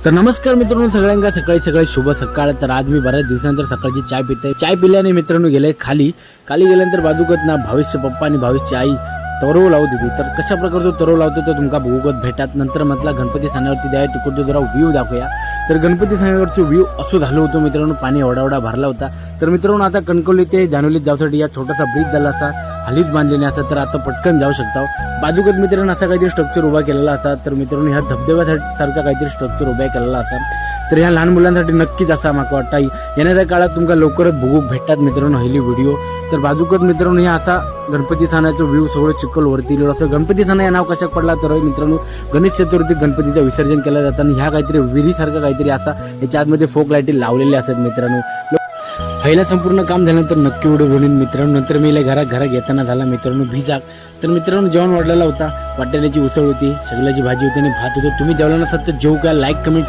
तर नमस्कार मित्रांनो, सगळ्यांना सकाळी सकाळी शुभ सकाळ. तर आज मी बऱ्याच दिवसानंतर सकाळची चाय पिते. चाय पिल्याने मित्रांनो गेले खाली. खाली गेल्यानंतर बाजूकत ना भावेशचे पप्पा आणि भावेशची आई तरव लावत होती. तर कशा प्रकारचा तरव लावतो तर तुमका बघूकत भेटात. नंतर म्हटला गणपती स्थानावरती द्या, तिकडचं जरा व्ह्यू दाखवूया. तर गणपती स्थानावरची व्ह्यू असं झालं होतं मित्रांनो, पाणी एवढा एवढा भरला होता. तर मित्रांनो, आता कणकवली ते जानवलीत जाऊसाठी या छोटासा ब्रिज झाला असा, हल्लीच बांधलेला असा, तर आता पटकन जाऊ शकता. बाजूकच मित्रांनो असा काहीतरी स्ट्रक्चर उभा केलेला असा. तर मित्रांनो, ह्या धबधब्यासाठी सारखा काहीतरी स्ट्रक्चर उभा केलेला असा. तर ह्या लहान मुलांसाठी नक्कीच असा माका वाटतं, येणाऱ्या काळात तुमका लवकरच बघूक भेटतात मित्रांनो हल्ली व्हिडिओ. तर बाजूकच मित्रांनो हे असा गणपती स्थानाचं व्ह्यू, सगळं चिखल वरती लिहिलं असं. गणपती स्थान या नाव कशाक पडला? तर मित्रांनो, गणेश चतुर्थी गणपतीचं विसर्जन केलं जातं आणि ह्या काहीतरी विहिरीसारखं काहीतरी असा, याच्या आतमध्ये फोक लाईटी लावलेले असतात मित्रांनो. पहिला संपूर्ण काम झाल्यानंतर नक्की व्हिडिओ बनवून मित्रांनो. नंतर मी घरात घरात येताना झाला मित्रांनो भिजाक. तर मित्रांनो, जेवण वाढलेला होता. वाटाण्याची उसळ होती, सगळ्याची भाजी होती आणि भात होतो. तुम्ही जेवला नसाल तर जेवू का? Like, comment.